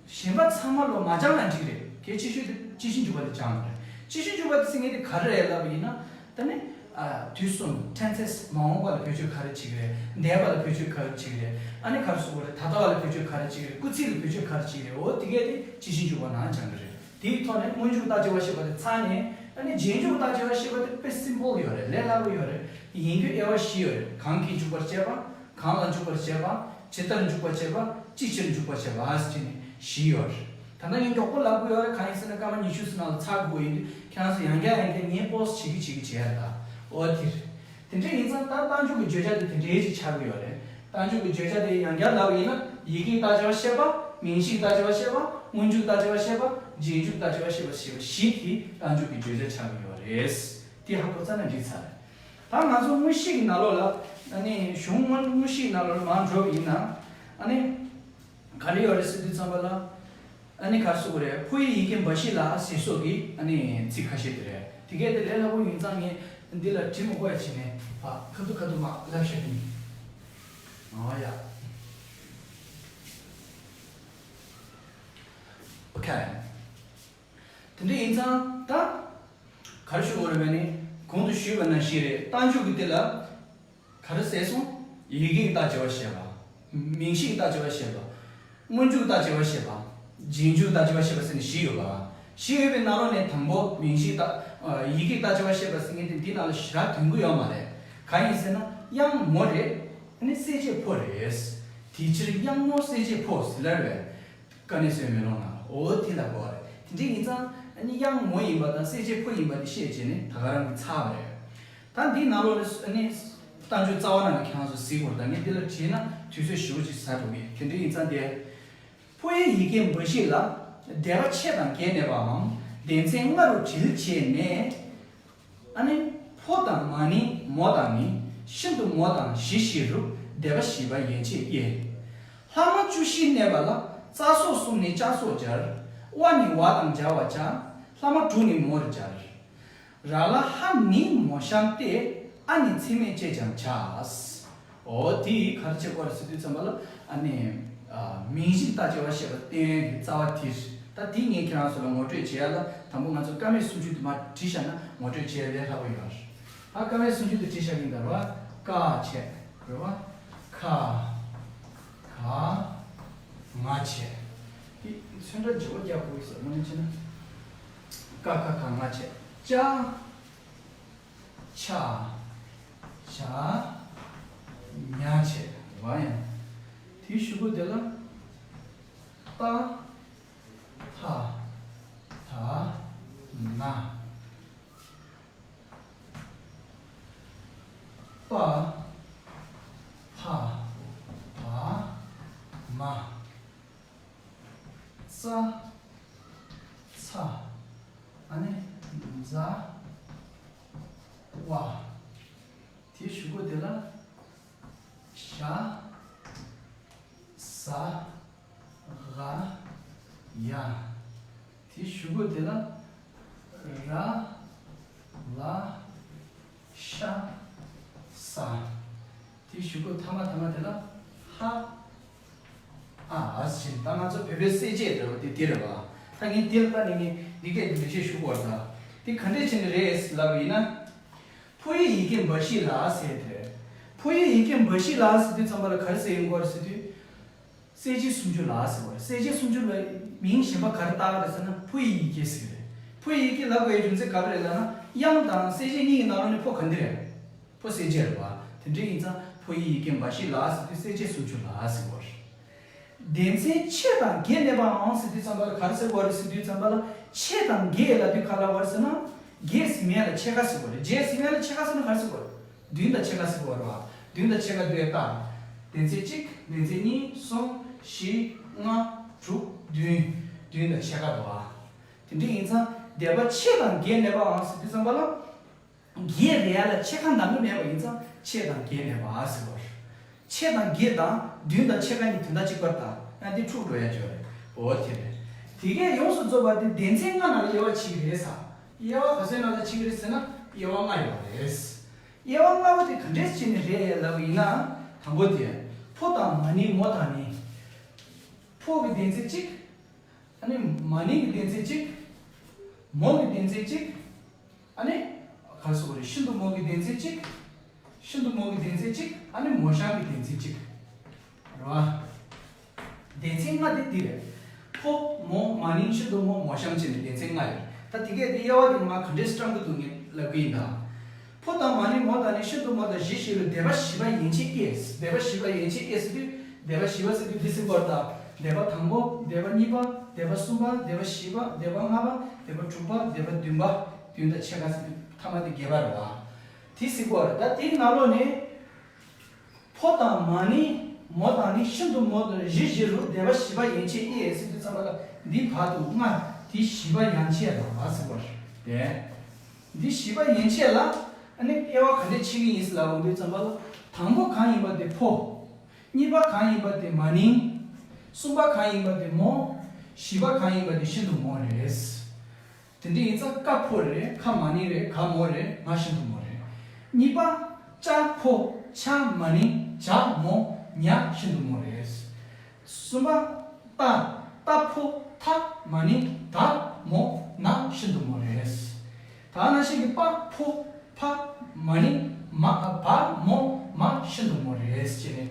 གཞན་པ་ཚང་མ་ལོ་མ་སྦྱངས་ན་འགྲིག་རེད། གལ་ཆེ་ཤོས་དེ་ཇི་བཞིན་འཇུག་པ་དེ་སྦྱངས་དགོས་རེད། ཇི་བཞིན་འཇུག་པ་དེ་ཟེར་མཁན་དེ་ག་རེ་རེད་ལབ་པ་ཡིན་ན། ད་ནི་ཨ་དུས་གསུམ་ཊེན་སེས་མ་འོངས་པ་ལ་བེད་སྤྱོད་ག་རེ་བྱེད་ཀྱི་རེད། འདས་པ་ལ་བེད་སྤྱོད་ག་རེ་བྱེད་ཀྱི་རེད། ཨ་ནི་ག་རེ་ཟེར་དགོས་རེད། ད་ལྟ་བ་ལ་བེད་སྤྱོད་ག་རེ་བྱེད་ཀྱི་རེད། སྐུལ་ཚིག་ལ་བེད་སྤྱོད་ག་རེ་བྱེད་ཀྱི་རེད། འོ་དེ་གས་དེ་ཇི་བཞིན་འཇུག་པ་ནང་སྦྱང་གི་རེད། དེའི་ཐོག་ནས་སྔོན་འཇུག་རྟགས་བྱེ་བ་ཞེས་པ་དེ་ཚར་ནས། ཨ་ནི་རྗེས་འཇུག་རྟགས་བྱེ་བ་ཞེས་པ་དེ་དཔེ་སིམ་པལ་ཡོད་རེད། ལས་སླ་པོ་ཡོད་རེད། ཡིན་རྒྱུ་དབྱེ་བ་བཞི་ཡོད་རེད། གང་གིས་འཇུག་པར་བྱེད་པ། གང་ལ་འཇུག་པར་བྱེད་པ། ཇི་ལྟར་འཇུག་པར་བྱེད་པ། ཅི་ཕྱིར་འཇུག་པར་བྱེད་པ་ཟེར་ནས་བཞི་ཡོད་རེད། ད་ལྟ་ངས་མགྱོགས་པོ་ལབ་དགོས་ཡོད་རེད། གང་ཡིན་ཟེར་ན་སྐར་མ་ཉི་ཤུ་ཙམ་ནང་ལ་ཚར་དགོས་ཡིན་དུས་ཁྱེད་རང་ཚོ་ཡང་བསྐྱར་ཡང་བསྐྱར་ངས་པོ་སི་བྱེད་ཀྱི་བྱེད་ཀྱི་བྱེད་ཡ་རེད་ད། འོ་དེ་རེད། དེ་འདྲ་ཡིན་ཙང་ད་རྟགས་འཇུག་གི་བརྗོད་བྱ་དེ་དེ་འདྲའི་ཅིག་ཆགས་ཀྱི་ཡོད་རེད། རྟགས་འཇུག་གི་བརྗོད་བྱ་དེ་ཡང་བསྐྱར་ལབ་པ་ཡིན་ན། ཡི་གེའི་རྟགས་བྱེ་བ་ཤེས་པ། མིང་གཞིའི་རྟགས་བྱེ་བ་ཤེས་པ། སྔོན་འཇུག་རྟགས་བྱེ་བ་ཤེས་པ། རྗེས་འཇུག་རྟགས་བྱེ་བ་ཤེས་པ་ཞེས་པ་བཞི་དེ་རྟགས་འཇུག་གི་བརྗོད་བྱ་ཆགས་ཀྱི་ཡོད་རེད། དེ་ཧ་གོ་ཚར་ན་འགྲིག་ཚར་རེད། ད་ང་ཚོ་དངོས་གཞི་གི་ནང་ལོགས་ལ། ཨ་ནི་གཞུང་དངོས་དངོས་གཞི་གི་ནང་ལོགས་ལ་མར་འགྲོ་བ་ཡིན་ན། ཨ་ནི་ག་རེ་ཡོད་རེད་ཟེར་དུས་ཙམ་པ་ལ། ཨ་ནི་ག་རེ་ཟེར་དགོས་རེད། ཕོ་ཡི་ཡི་གེ་འབའ་ཞིག་ལ་ཟེར་སོགས་ཀྱི་ཨ་ནི་ཚིག་ཁ་ཤས་དེ་རེད། དེ་གས་དེ་ལས་སླ་པོ་ཡིན་ཙང་ངས་འདི་ལ་བྲིས་མི་དགོས་ཡ་བྱས་ནས་ཕ་ཁ་ཐུག་ཁ་ཐུག་མར་ལབ་བཞག་གི་ཡིན། ཨོ་ཡ། ཨོ་ཁེ། དེ་འདྲ་ཡིན་ཙང་ད། ག་རེ་ཞུ་དགོས་རེད་པས་ནི། གོང་དུ་ཞུས་པ་ནང་བཞིན་རེད། རྟགས་འཇུག་གི་དེ་ལ། ག་རེ་ཟེར་སོང་། ཡི་གེའི་རྟགས་བྱེ་བ་ཤེས་པ། མིང་གཞིའི་རྟགས་བྱེ་བ་ཤེས་པ། སྔོན་འཇུག་རྟགས་བྱེ་བ་ཤེས་པ། རྗེས་འཇུག་རྟགས་བྱེ་བ་ཤེས་པ་ཟེར་ནས་བཞི་ཡོད་པ། བཞི་ཡོད་པའི་ནང་ལོགས་ནས་དང་པོ་མིང་གཞིའི་རྟགས། ཡི་གེའི་རྟགས་བྱེ་བ་ཤེས་པ་ཟེར་མཁན་དེ་འདི་ནང་ལ་ཞེ་དྲག་དོན་གུ་ཡོད་མ་རེད། གང་ཡིན་ཟེར་ན། དབྱངས་མོ་རེད། ཨ་ནི་གསལ་བྱེད་ཕོ་རེད། དེ་ཕྱིར་དབྱངས་མོ་གསལ་བྱེད་ཕོ་ཟེར་ལབ་པས། དཀའ་གནད་གསལ་བའི་མེ་ལོང་ནང་། འོ་དེ་ལ་གོ་བ་རེད། དེ་འདྲ་ཡིན་ཙང་ཨ་ནི་དབྱངས་མོ་ཡིན་པ་དང་གསལ་བྱེད་ཕོ་ཡིན་པ་དེ་ཤེས་བྱས་ནས་ད་ག་རང་གི་ཚར་བ་རེད། ད་འདིའི་ནང་ལོགས་ནས་ཨ་ནི་རྟགས་འཇུག་རྩ་བ་ནང་ནས་ཁྱེད་རང་ཚོ་གཟིགས་དགོས་རེད། ད་ངས་འདི་ལ་བྲིས་ན་དུས་ཚོད་ཞེ་པོ་ཅིག་ཟ་འགྲོ་གི། དེ་འདྲ་ཡིན་ཙང་དེ། ཕོ་ཡི་ཡི་གེ་འབའ་ཞིག་ལ། སྡེ་པ་ཕྱེད་དང་བརྒྱད་གནས་པའམ། སྡེ་ཚན་ལྔ་རུ་དྲིལ་བྱས་ནས། ཨ་ནི། ཕོ་དང་མ་ནིང་མོ་དང་ནི། ཤིན་ཏུ་མོ་དང་བཞི་བཞི་རུ། སྡེ་པ་བཞི་པ་ཡན་ཆད་དབྱེ། ལྷག་མ་བཅུ་བཞི་གནས་པ་ལ། ཙ་སོགས་གསུམ་ནི་ལྕགས་སོགས་སྦྱར། ཝ་ནི་ཝ་དང་སྦྱར་བར་བྱ། ལྷག་མ་དྲུག་ནི་མོར་སྦྱར། ར་ལ་ཧ་ནི་མོ་ཤམ་སྟེ། ཨ་ནི་ཚེག་མེད་ཅེས་ཀྱང་བྱ། འོ་དེ་ག་རེ་བྱེད་དགོས་རེད་ཟེར་དུས་ཙམ་པ་ལ། ཨ་ནི། མིང་གཞིའི་རྟགས་བྱེ་བ་ཤེས་པ་བསྟན་ཡོན་གྱི་རྩ་བ་དེ་རེད། ད་དེ་ངས་ཁྱེད་རང་ཚོ་ལ་ངོ་སྤྲོད་བྱེད་ཡ་ལ། དང་པོ་ང་ཚོ་ཀ་མད་སུམ་ཅུ་དེ་མར་བྲིས་བཞག་ན་ངོ་སྤྲོད་བྱེད་ཡ་ལས་སླ་པོ་ཡོད་རེད། ད་ཀ་མད་སུམ་ཅུ་དེ་བྲིས་བཞག་གི་ཡིན་ད་རེད་བ། ཀ་བྱས། རེད་བ། ཁ། ག། ང་བྱས། དེ་ཚོན་ཁྲ་བརྗེ་པོ་རྒྱག་དགོས་ཀྱི་ཟེར་མ་ནི་བྱས་ན། ཀ་ཁ་ག་ང་བྱས། ཅ། ཆ། ཆ། ཉ་བྱས་རེད་བ། ཡང་དེའི་གཞུག་གུ་དེ་ལ། ཏ། ཐ། ད། ན། པ། ཕ། བ། མ། ཙ། ཚ། ཨ་ནི། ཛ། ཝ། དེའི་གཞུག་གུ་དེ་ལ། ཞ། ཟ། ཝ། ཡ། དེའི་གཞུག་གུ་དེ་ལ། ར། ལ། ཤ། ས། དེའི་གཞུག་གུ་ཐ་མ་ཐ་མ་དེ་ལ། ཧ། ཨ། ཨ་ཟེར། ད་ང་ཚོ་བོད་པའི་གསལ་བྱེད་རེད་བ། དེ་དེ་རེད་བ། ད་ངས་དེ་ལ་ལྟ་ནས་ངས་འདི་སྐད་དེ་འགྲེལ་བཤད་ཞུ་དགོས་རེད་ད། དེ་ག་འདྲས་བྱས་ནས་རེད་ལབ་པ་ཡིན་ན། ཕོ་ཡི་ཡི་གེ་འབའ་ཞིག་ལ་ཟེར་དེ་རེད། ཕོ་ཡི་ཡི་གེ་འབའ་ཞིག་ལ་ཟེར་དུས་ཙམ་པ་ལ་ག་རེ་ཟེར་ཡོང་གི་རེད་ཟེར་དུས། གསལ་བྱེད་སུམ་ཅུ་ལ་ཟེར་བ་རེད། གསལ་བྱེད་སུམ་ཅུ་ལ་མིང་གཞན་པ་ག་རེ་བཏགས་ཀྱི་རེད་ཟེར་ན་ཕོ་ཡི་ཡི་གེ་ཟེར་གྱི་རེད། ཕོ་ཡི་ཡི་གེ་ལབ་དགོས་ཡའི་རྒྱུ་མཚན་ག་རེ་རེད་ལབ་ན། དབྱངས་དང་གསལ་བྱེད་གཉིས་ཀྱི་ནང་ལོགས་ནས་ཕོ་ག་འདི་རེད། ཕོ་གསལ་བྱེད་རེད་བ། དེ་འདྲ་ཡིན་ཙང་ཕོ་ཡི་ཡི་གེ་འབའ་ཞིག་ལ་ཟེར་དུས་གསལ་བྱེད་སུམ་ཅུ་ལ་ཟེར་བ་རེད། སྡེ་ཚན་ཕྱེད་དང་བརྒྱད་གནས་པའང་ཟེར་དུས་ཙམ་པ་ལ་ག་རེ་ཟེར་བ་རེད་ཟེར་དུས་ཙམ་པ་ལ། ཕྱེད་དང་བརྒྱད་ལབ་དུས་ག་ལབ་པ་རེད་ཟེར་ན། བརྒྱད་ཟེར་མཁན་ལ་ཕྱེད་ཀ་ཟེར་བ་རེད། བརྒྱད་ཟེར་མཁན་ལ་ཕྱེད་ཀ་ཟེར་ན་ག་རེ་ཟེར་བ་རེད། བདུན་དང་ཕྱེད་ཀ་ཟེར་བ་རེད་བ། བདུན་དང་ཕྱེད་ཀ་དེ་ལྟ། སྡེ་ཚན་གཅིག་སྡེ་ཚན་གཉིས། གསུམ། བཞི། ལྔ། དྲུག་བདུན། བདུན་དང་ཕྱེད་ཀ་འདུག་བ། དེ་འདྲ་ཡིན་ཙང་སྡེ་པ་ཕྱེད་དང་བརྒྱད་གནས་པའང་ཟེར་དུས་ཙམ་པ་ལ། བརྒྱད་རེད་ཡ་ལ་ཕྱེད་ཀ་འདང་གི་མེད་པ་ཡིན་ཙང་ཕྱེད་དང་བརྒྱད་གནས་པ་ཟེར་བ་རེད། ཕྱེད་དང་བརྒྱད་དང་བདུན་དང་ཕྱེད་ཀ་གཉིས་དོན་དག་གཅིག་པ་རེད་ད། ཡང་འདི་འཁྲུག་འགྲོ་ཡ་ཅིག་ཡོད་རེད། འོ་དེ་རེད། དེ་གས་ཡོངས་སུ་རྫོགས་པ་དེ་སྡེ་ཚན་ལྔ་ནང་ལ་དབྱེ་བ་ཕྱེ་གི་རེད་ས། དབྱེ་བ་ག་ཚོད་ནང་ལ་ཕྱེ་གི་རེད་ཟེར་ན་དབྱེ་བ་ལྔ་ཡོད་རེད། དབྱེ་བ་ལྔ་པོ་དེ་ག་འདྲས་བྱས་ནས་རེད་ལབ་པ་ཡིན་ན། དང་པོ་དེ་ཕོ་དང་མ་ནིང་མོ་དང་ནི། ཕོ་གི་སྡེ་ཚན་གཅིག་ཨ་ནི་མ་ནིང་གི་སྡེ་ཚན་གཅིག་མོ་གི་སྡེ་ཚན་གཅིག་ཨ་ནི། ག་རེ་ཟེར་དགོས་རེད། ཤིན་ཏུ་མོ་གི་སྡེ་ཚན་གཅིག་ཤིན་ཏུ་མོ་གི་སྡེ་ཚན་གཅིག་ཨ་ནི་མོ་གཤམ་གྱི་སྡེ་ཚན་གཅིག་རེད་བ། སྡེ་ཚན་ལྔ་དེ་འདི་རེད། ཕོ་མོ་མ་ནིང་ཤིན་ཏུ་མོ་མོ་གཤམ་བྱས་ནས་སྡེ་ཚན་ལྔ་རེད། ད་དེ་གས་དེ་དབྱེ་བ་དེ་ང་ག་འདྲས་བཀྲམ་གི་འདུག་ངས་ལབ་གི་ཡིན་ད། ཕོ་དང་མ་ནིང་མོ་དང་ནི་ཤིན་ཏུ་མོ་དང་བཞི་ཞེས་པའི་སྡེ་པ་བཞི་པ་ཡན་ཆད་ཀྱི། སྡེ་པ་བཞི་པ་ཡན་ཆད་ཀྱི་ཟེར་དུས་སྡེ་པ་བཞི་པ་ཟེར་དུས་འདི་ཟེར་བ་རེད་ད། སྡེ་པ་དང་པོ། སྡེ་པ་གཉིས་པ། སྡེ་པ་གསུམ་པ། སྡེ་པ་བཞི་པ། སྡེ་པ་ལྔ་པ། སྡེ་པ་དྲུག་པ། སྡེ་པ་བདུན་པ། བདུན་དང་ཕྱེད་ཀ་ཟེར་དུས་ཐ་མ་དེ་བརྒྱད་པ་རེད་བ། དེ་ཟེར་བ་རེད་ད། དེའི་ནང་ལོགས་ནས། ཕོ་དང་མ་ནིང་མོ་དང་ནི་ཤིན་ཏུ་མོ་དང་བཞི་བཞི་རུ་སྡེ་པ་བཞི་པ་ཡན་ཆད་ཀྱི་ཟེར་དུས་ཙམ་པ་ལ་འདི་བར་དུ་ལྔ་དེ་བཞི་པ་ཡན་ཆད་ལ་ཟེར་བ་རེད། འདི་བཞི་པ་ཡན་ཆད་ལ་ཨ་ནི་དབྱེ་བ་ག་འདྲས་ཕྱེ་གི་ཡིན་ཟེར་ལབ་འོང་དུས་ཙམ་པ་ལ། དང་པོ་གང་ཡིན་པ་དེ་ཕོ། གཉིས་པ་གང་ཡིན་པ་དེ་མ་ནིང་། གསུམ་པ་གང་ཡིན་པ་དེ་མོ། བཞི་པ་གང་ཡིན་པ་དེ་ཤིན་ཏུ་མོ་རེད། དེ་འདྲ་ཡིན་ཙང་ཀ་ཕོ་རེད། ཁ་མ་ནིང་རེད། ག་མོ་རེད། ང་ཤིན་ཏུ་མོ་རེད། གཉིས་པ་ཅ་ཕོ། ཆ་མ་ནིང་། ཇ་མོ། ཉ་ཤིན་ཏུ་མོ་རེད། གསུམ་པ་ཏ། ཏ་ཕོ། ཐ་མ་ནིང་། ད་མོ། ན་ཤིན་ཏུ་མོ་རེད། ད་ནང་བཞིན་གྱི་པ་ཕོ། ཕ་མ་ནིང་། མ། བ་མོ། མ་ཤིན་ཏུ་མོ་རེད་ཅེས་ནས།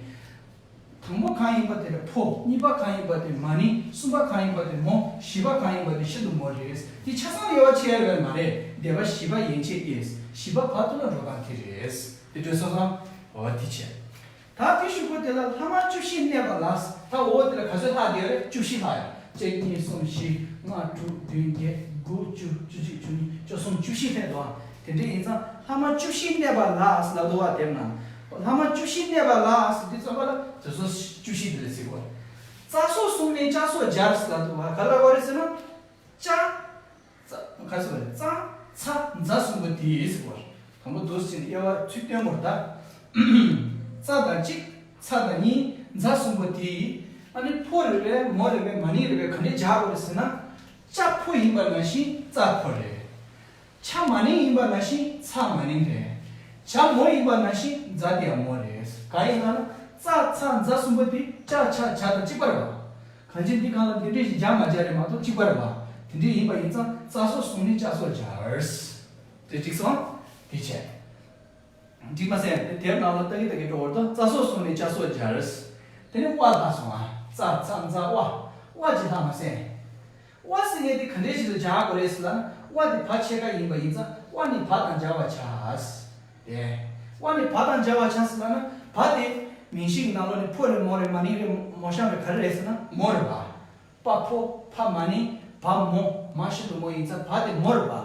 དང་པོ་གང་ཡིན་པ་དེ་ལ་ཕོ། གཉིས་པ་གང་ཡིན་པ་དེ་མ་ནིང་། གསུམ་པ་གང་ཡིན་པ་དེ་མོ། བཞི་པ་གང་ཡིན་པ་དེ་ཤིན་ཏུ་མོ་རེད། དེ་ཆ་ཚང་དབྱེ་བ་ཕྱེ་ཡ་ཡོད་མ་རེད། སྡེ་པ་བཞི་པ་ཡན་ཆད་ཀྱི་བཞི་པ་བར་དུ་ལ་འགྲོ་སྟངས་དེ་རེད། དེ་འདྲ་སོང་ཙང་འོ་དེ་བྱས། ད་དེ་ཞུ་སྒོ་དེ་ལ་ལྷག་མ་བཅུ་བཞི་གནས་པ་ལ། ད་འོ་དེ་ལ་ག་ཚོད་ལྷག་དེ་རེད། བཅུ་བཞི་ལྷག་ཡ། གཅིག་གཉིས་གསུམ་བཞི་ལྔ་དྲུག་བདུན་བརྒྱད་དགུ་བཅུ་བཅུ་གཅིག་བཅུ་གཉིས་བཅུ་གསུམ་བཅུ་བཞི་ཕེབས་འདུག་དེ་འདྲ་ཡིན་ཙང་ལྷག་མ་བཅུ་བཞི་གནས་པ་ལ་ཟེར་ལབ་འདུག་བ། དེབ་ནང་ལྷག་མ་བཅུ་བཞི་གནས་པ་ལ་ཟེར་དུས་ཙམ་པ་ལ་དེ་ཚོ་བཅུ་བཞི་དེ་ལ་ཟེར་བ། རྩ་སོགས་གསུམ་ནི་ཅ་སོགས་སྦྱར་ཟེར་ལབ་འདུག་བ། ག་ལ་བ་རེད་ཟེར་ན། ཅ། ཙ། ག་ཟེར་བ་རེད། ཙ་ཚ་ཛ་གསུམ་པོ་དེ་ཟེར་བ་རེད། དང་པོ་འདུག་ཟེར་ནས་དབྱེ་བ་ཚུར་སྟོན་དགོས་རེད་ད། ཙ་དང་གཅིག་ཚ་དང་གཉིས། ཛ་གསུམ་པོ་དེ། ཨ་ནི་ཕོ་རེད་པས། མོ་རེད་པས། མ་ནིང་རེད་པས། ག་འདྲས་སྦྱར་དགོས་རེད་ཟེར་ན། ཅ་ཕོ་ཡིན་པ་ནང་བཞིན་ཙ་ཕོ་རེད། ཆ་མ་ནིང་ཡིན་པ་ནང་བཞིན་ཚ་མ་ནིང་རེད། ཇ་མོ་ཡིན་པ་ནང་བཞིན་ཛ་དེ་ཡང་མོ་རེད། གང་ཡིན་ལབ་ན་ཙ་ཚ་ཛ་གསུམ་པོ་དེ་ཅ་ཆ་ཇ་དང་གཅིག་པ་རེད་བ། གང་ཅི་འདི་གང་ལ་འདི་འདྲས་ཤིག་སྦྱར་མ་སྦྱར་རེད་མ་གཏོགས་གཅིག་པ་རེད་བ། དེ་འདྲས་ཡིན་པ་ཡིན་ཙང་རྩ་སོགས་གསུམ་ནི་ཅ་སོགས་སྦྱར། དེ་འགྲིག་སོང་། དེ་བྱས། འགྲིག་མ་སོང་། དེ་དེབ་ནང་ལ་ལྟ་གི་ལྟ་གི་འགྲོ་བར་དུ་རྩ་སོགས་གསུམ་ནི་ཅ་སོགས་སྦྱར། དེ་ནི་དབ་ལྷག་སོང་ཨ། ཙ་ཚ་ཛ་དབ། དབ་ཅིག་ལྷག་མ་སོང་། དབ་ཟེར་མཁན་དེ་ག་འདྲས་ཞིག་ལ་སྦྱར་དགོས་རེད་ཟེར་ལབ་ན། དབ་དེ་བ་ཕྱེད་ཀ་ཡིན་པ་ཡིན་ཙང་དབ་ནི་བ་དང་སྦྱར་བར་བྱ། དེ། དབ་ནི་བ་དང་སྦྱར་བར་བྱ་ཟེར་ལབ་ན། བ་དེ་མིང་གཞི་གི་ནང་ལོགས་ནས་ཕོ་རེད། མོ་རེད། མ་ནིང་རེད། མོ་གཤམ་རེད། ག་རེ་རེད་ཟེར་ན་མོ་རེད་བ། པ་ཕོ། ཕ་མ་ནིང་། བ་མོ། མ་ཤིན་ཏུ་མོ་ཡིན་ཙང་བ་དེ་མོ་རེད་བ།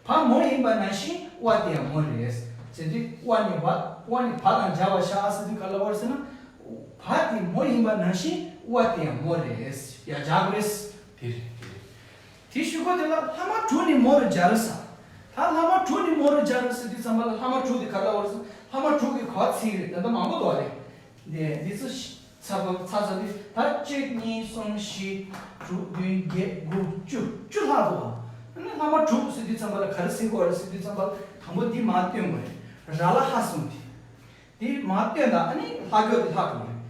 བ་མོ་ཡིན་པ་ནང་བཞིན་དབ་དེ་ཡང་མོ་རེད། ཟེར་དུས་དབ་ནི་བ། དབ་ནི་བ་དང་སྦྱར་བར་བྱ་ཟེར་དུས་ག་ལ་བར་ཟེར་ན། བ་དེ་མོ་ཡིན་པ་ནང་བཞིན་དབ་དེ་ཡང་མོ་རེད། ཡ་སྦྱར་དགོས་རེད། དེ་རེད། དེ་རེད། དེ་ཞུ་སྒོ་དེ་ལ་ལྷག་མ་དྲུག་ནི་མོ་རུ་སྦྱར་ས། ད་ལྷག་མ་དྲུག་ནི་མོ་རུ་སྦྱར་ཟེར་དུས་ཙམ་པ་ལ་ལྷག་མ་དྲུག་དེ་ག་ལ་བར་ཟེར། ལྷག་མ་དྲུག་གི་གོ་བ་ཚིག་རེད། ད་ལྟ་མང་པོ་འདུག་རེད། འདི་འདི་ཚོ་ཚ་བ་ཚ་ཚ་དུས་ད་གཅིག་གཉིས་གསུམ་བཞི་དྲུག་བདུན་བརྒྱད་དགུ་བཅུ་བཅུ་ལྷག་འདུག་ཨ་ནི་ལྷག་མ་དྲུག་ཟེར་དུས་ཙམ་པ་ལ་ག་རེ་ཟེར་དགོས་རེད་ཟེར་དུས་ཙམ་པ་ལ་དང་པོ་འདི་མར་སྟོན་དགོས་རེད། ར་ལ་ཧ་གསུམ་དེ། དེ་མར་སྟོན་དང་ཨ་ནི་ལྷག་རྒྱུ་དེ་ལྷག་དགོས་རེད།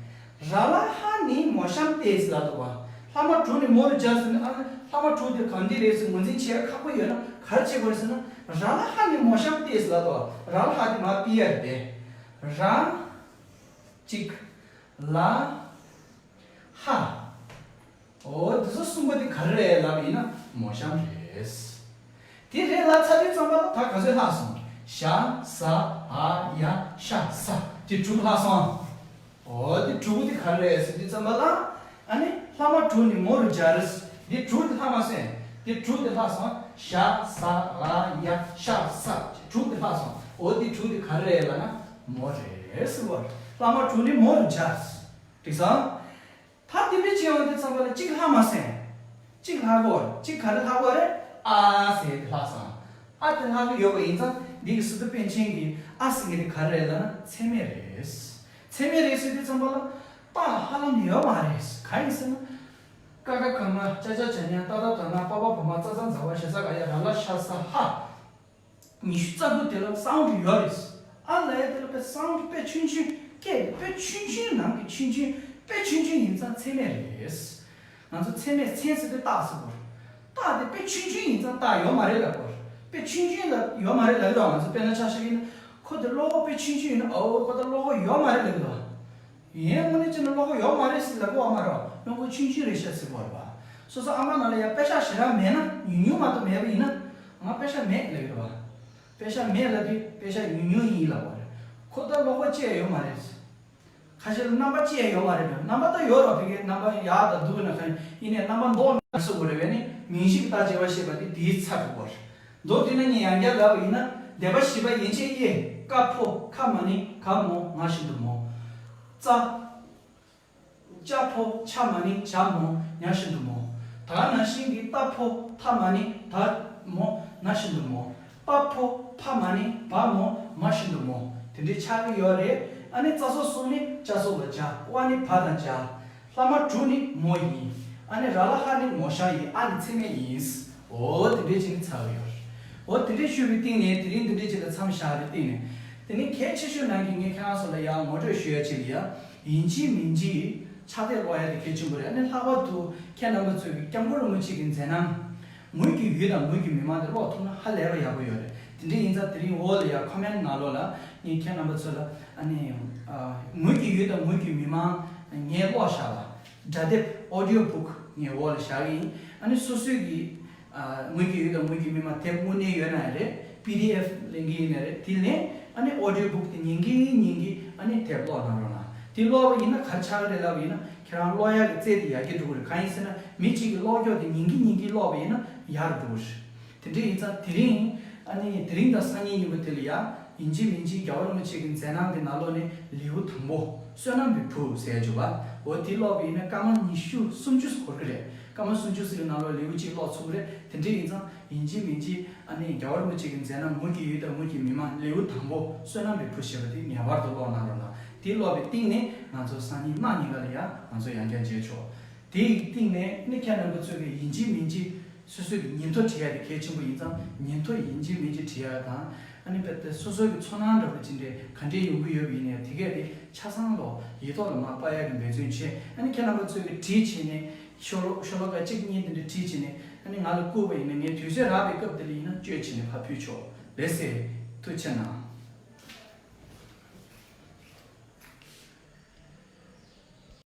ར་ལ་ཧ་ནི་མོ་གཤམ་སྟེ་ཟེར་ལབ་འདུག་བ། ལྷག་མ་དྲུག་ནི་མོ་རུ་སྦྱར་ཟེར་ནས་ཨ་ནི་ལྷག་མ་དྲུག་དེ་གང་འདི་རེད་ཟེར་ངོས་འཛིན་བྱེད་ཡ་ཁག་པོ་ཡོད་ན་ག་རེ་བྱེད་དགོས་རེད་ཟེར་ན། ར་ལ་ཧ་ནི་མོ་གཤམ་སྟེ་ཟེར་ལབ་འདུག་བ། ར་ལ་ཧ་དེ་མར་ཕུད་ཡ་རེད་དེ། ར། གཅིག་ལ། ཧ། འོ་འདི་ཚོ་གསུམ་པོ་དེ་ག་རེ་རེད་ལབ་ཡིན་ན་མོ་གཤམ་རེད། དེ་རེད་ལབ་ཚར་དུས་ཙམ་པ་ལ་ད་ག་ཚོད་ལྷག་སོང་། ཞ་ཟ་འ་ཡ་ཤ་ས། དེ་དྲུག་ལྷག་སོང་། འོ་དེ་དྲུག་དེ་ག་རེ་རེད་ཟེར་དུས་ཙམ་པ་ལ། ཨ་ནི་ལྷག་མ་དྲུག་ནི་མོ་རུ་སྦྱར། དེ་དྲུག་དེ་ལྷག་མ་སོང་། དེ་དྲུག་དེ་ལྷག་སོང་། ཞ་ཟ་འ་ཡ་ཤ་ས། དྲུག་དེ་ལྷག་སོང་། འོ་དེ་དྲུག་དེ་ག་རེ་རེད་ལབ་ན་མོ་རེད་ཟེར་བ། ལྷག་མ་དྲུག་ནི་མོ་རུ་སྦྱར། འགྲིག་སོང་། ད་དེ་འདྲ་བྱས་ཡོང་དུས་ཙམ་པ་ལ་གཅིག་ལྷག་མ་སོང་། གཅིག་ལྷག་གོ། གཅིག་ག་རེ་ལྷག་གོ་རེད། ཨ་ཟེར་དེ་ལྷག་སོང་། ཨ་དེ་ལྷག་གི་ཡོད་པ་ཡིན་ཙང་འདི་གི་སི་ཏུ་པཎ་ཆེན་གྱི་ཨ་ཟེར་གི་དེ་ག་རེ་རེད་ལབ་ན་ཚད་མེད་རེད། ཚད་མེད་རེད་ཟེར་དུས་ཙམ་པ་ལ་པ་ཧ་ལམ་ཡོད་མ་རེད། གང་ཡིན་ཟེར་ན། ཀ་ཁ་ག་ང་ཅ་ཅ་ཇ་ཉ་ཏ་ཏ་ད་ན་པ་པ་བ་མ་ཙ་ཙ་ཛ་ཝ་ཞ་ས་ག་ཡ་ར་ལ་ཤ་ས་ཧ། ཉི་ཤུ་རྩ་དགུ་དེ་ལ་སའུན་ཌི་ཡོད་རེད། ཨ་ལ་ཡ་དེ་ལ་དཔེ་སའུན་ཌི་དཔེ་ཆུང་ཆུང་སྐད་དེ་དཔེ་ཆུང་ཆུང་ནང་གི་ཆུང་ཆུང་དཔེ་ཆུང་ཆུང་ཡིན་ཙང་མཚན་སྨད་རེད། ང་ཚོ་མཚན་སྨད་མཚན་ཟེར་དུས་རྟགས་ཟེར་གོ་རེད། རྟགས་དེ་དཔེ་ཆུང་ཆུང་ཡིན་ཙང་རྟགས་ཡོད་མ་རེད་ལབ་གོ་རེད། དཔེ་ཆུང་ཆུང་ལ་ཡོད་མ་རེད་ལབ་ཀྱི་འདུག་ང་ཚོ་དཔེར་ན་ཆ་བཞག་ཡིན་ན་ཁོ་དེ་བློ་ཁོག་དཔེ་ཆུང་ཆུང་ཡིན་ན་ཨོ་ཁོ་ད་བློ་ཁོག་ཡོད་མ་རེད་ལབ་ཀྱི་འདུག་ཡིན་ཡང་དངོས་གནས་བྱས་ན་བློ་ཁོག་ཡོད་མ་རེད་ཟེར་ལབ་དགོས་པ་མ་རེད། བློ་ཁོག་ཆུང་ཆུང་རེད་ཤག་ཟེར་དགོས་རེད་པ། སོ་སོ་ཨ་མ་ནང་ལ་ཡང་པེ་ཤག་ཞེ་དྲག་མེད་ན་ཉུང་ཉུང་མ་གཏོགས་མེད་པ་ཡིན་ན་ང་པེ་ཤག་མེད་ལབ་ཀྱི་རེད་པ། པེ་ཤག་མེད་ལབ་དུས་པེ་ཤག་ཉུང་ཉུང་ཡིན་ལབ་པ་རེད། ཁོ་ད་བློ་ཁོག་ཅི་ཡང་ཡོད་མ་རེད། ཁ་ཤས་ལ་རྣམ་པ་ཅི་ཡང་ཡོད་མ་རེད་པས། རྣམ་པ་ད་ཡོད་རོགས་ཕ་གིའི་རྣམ་པ་ཡག་དང་སྡུག་ན་གང་ཡིན་ནའི་རྣམ་པ་མདོག་ནར་སོ་དགོས་རེད་པས་ནི་མིང་གཞི་གི་རྟགས་བྱས་པ་ཤེས་པ་དེ་དེའི་ཚབ་དགོས་པ་རེད། མདོར་བསྡུས་ན་ངས་ཡང་བསྐྱར་ལབ་པ་ཡིན་ན་སྡེ་པ་བཞི་པ་ཡན་ཆད་དབྱེ། ཀ་ཕོ་ཁ་མ་ནིང་ག་མོ་ང་བཞིན་དུ་མོ། ཙ། ཅ་ཕོ་ཆ་མ་ནིང་ཇ་མོ་ཉ་བཞིན་དུ་མོ། ད་ནང་བཞིན་གྱི་ཏ་ཕོ་ཐ་མ་ནིང་ད་མོ་ན་བཞིན་དུ་མོ། པ་ཕོ་ཕ་མ་ནིང་བ་མོ་མ་བཞིན་དུ་མོ། དེ་འདྲའི་ཆགས་ཀྱི་ཡོད་རེད། ཨ་ནི་རྩ་སོགས་གསུམ་ནི་ཅ་སོགས་ལ་ཇ། ཝ་ནི་བ་དང་ཇ། ལྷག་མ་དྲུག་ནི་མོ་ཡིན། ཨ་ནི་ར་ལ་ཧ་ནི་མོ་ཤ་ཡིན། ཨ་ནི་མཚན་སྨད་ཡིན། འོ་དེ་འདྲའི་ཅིག་ནི་ཚར་བ་ཡོད་རེད། འོ་དེ་འདྲའི་ཞུས་པའི་སྟེང་ནས་དེ་རིང་འདི་འདྲའི་ཅིག་ལ་མཚམས་བཞག་རེད། སྟེང་ནས་དེ་ནི་གལ་ཆེ་ཤོས་ནང་གི་ངས་ཁྱེད་རང་ཚོ་ལ་ཡང་ངོ་སྤྲོད་ཞུ་ཡ་ཅིག་ལ་ཡ། ཡིན་གཅིག་མིན་གཅིག་ཕྱག་དེབ་ཀློག་ཡ་དེ་གལ་ཆེན་པོ་རེད། ཨ་ནི་ལྷག་པར་དུ་ཁྱེད་རྣམ་པ་ཚོས་ཀྱི་སྐྱབས་མགོན་རིན་པོ་ཆེ་གི་མཛད་རྣམ། ངོས་ཀྱི་ཡུལ་དང་ངོས་ཀྱི་མི་མང་དེ་ཀློག་ཐུབ་ན་ཧ་ལས་པ་ཡག་པོ་ཡོད་རེད། དེ་འདྲ་ཡིན་ཙང་དེ་རིང་འོག་ལ་ཡ་ཁོ་མེན་ནང་ལོགས་ལ་ངས་ཁྱེད་རྣམ་པ་ཚོ་ལ་ཨ་ནི་ཨ་ངོས་ཀྱི་ཡུལ་དང་ངོས་ཀྱི་མི་མང་ངས་ཀློག་བཞག་པ་སྒྲ་དེབ་ཨོ་ཌི་ཡོ་བུག་ངས་འོག་ལ་བཞག་གི་ཡིན། ཨ་ནི་སོ་སོའི་གི་ཨ་ངོས་ཀྱི་ཡུལ་དང་ངོས་ཀྱི་མི་མང་དེབ་དངོས་གནས་ཡོད་ན་ཡང་རེད། པི་ཌི་ཨེཕ་ལེན་གི་ཡིན་ན་རེད། དེ་ལེན། ཨ་ནི་ཨོ་ཌི་ཡོ་བུག་དེ་ཉན་གི་ཉན་གི་ཨ་ནི་དེབ་ཀློག་གནང་རོགས་གནང་། དེ་ཀློག་པ་ཡིན་ན་ག་རེ་ཆགས་ཀྱི་རེད་ལབ་པ་ཡིན་ན་ཁྱེད་རང་ཀློག་ཡག་གི་རྩལ་དེ་ཡར་རྒྱས་འགྲོ་གི་རེད། གང་ཡིན་ཟེར་ན་མི་གཅིག་གི་ཀློག་སྐྱོར་དེ་ཉན་གི་ཉན་གི་ཀློག་པ་ཡིན་ན་ཡག་རུ་འགྲོ་གི་རེད། དེ་འདྲ་ཡིན་ཙང་དེ་རིང་ཨ་ནི་དེ་རིང་དང་སང་ཉིན་གཉིས་པོ་དེ་ལ་ཡ་ཡིན་གཅིག་མིན་གཅིག་རྒྱལ་བ་རིན་པོ་ཆེ་གི་མཛད་རྣམ་གྱི་ནང་ལོགས་ནས་ལེའུ་དང་པོ་བསོད་ནམས་པའི་བུ་ཟེར་ཡ་འཇུག་པ། འོ་དེ་ཀློག་པ་ཡིན་ན་སྐར་མ་ཉི་ཤུ་སུམ་ཅུ་འགོར་གི་རེད། སྐར་མ་སུམ་ཅུ་ཙམ་གྱི་ནང་ལོགས་ལེའུ་གཅིག་ཀློག་ཚུགས་ཀྱི་རེད། དེ་འདྲ་ཡིན་ཙང་ཡིན་གཅིག་མིན་གཅིག་ཨ་ནི་རྒྱལ་བ་རིན་པོ་ཆེ་གི་མཛད་རྣམ་ངོས་ཀྱི་ཡུལ་དང་ངོས་ཀྱི་མི་མང་ལེའུ་དང་པོ་བསོད་ནམས་པའི་བུ་ཞེས་པ་དེ་ངེས་པར་དུ་ཀློག་གནང་རོགས་གནང་། དེ་ཀློག་པའི་སྟེང་ནས་ང་ཚོ་སང་ཉིན་གནངས་ཉིན་ཀ་ལ་ཡང་ང་ཚོ་ཡང་བསྐྱར་མཇལ་ཆོག་དེའི་སྟེང་ནས་ནི་ཁྱེད་རྣམ་པ་ཚོས་ཀྱི་ཡིན་གཅིག་མིན་གཅིག་སོ་སོའི་ཉིན་ཐོ་བྲིས་ཡ་དེ་གལ་ཆེན་པོ་ཡིན་ཙང་ཉིན་ཐོ་ཡིན་གཅིག་མིན་གཅིག་བྲིས་ཡ་དང་། ཨ་ནི་དཔེ་དེ་སོ་སོའི་གི་ཚོར་སྣང་འདྲ་པོ་ཅིག་འདྲ་ག་འདྲས་ཡོང་གི་ཡོད་པ་ཡིན་ནའི་དེ་གས་དེ་ཆ་ཚང་ལོ་ཡིག་ཐོག་ལ་མར་པ་ཡ་གི་འབད་བརྩོན་བྱས། ཨ་ནི་ཁྱེད་རྣམ་པ་ཚོས་གི་བྲིས་བྱས་ནས་ཤོ་ལོ་ཤོ་ལོ་ཀ་གཅིག་གཉིས་དེ་འདྲ་བྲིས་བྱས་ནས་ཨ་ནི་ང་ལ་བསྐུར་བ་ཡིན་ན་ངས་དུས་ཚོད་རག་པའི་སྐབས་དེ་ལ་ཡིན་ན་བཅོས་བྱས་ནས་ཕར་ཕུལ་ཆོག་ལགས་སེ། ཐུགས་རྗེ་གནང་།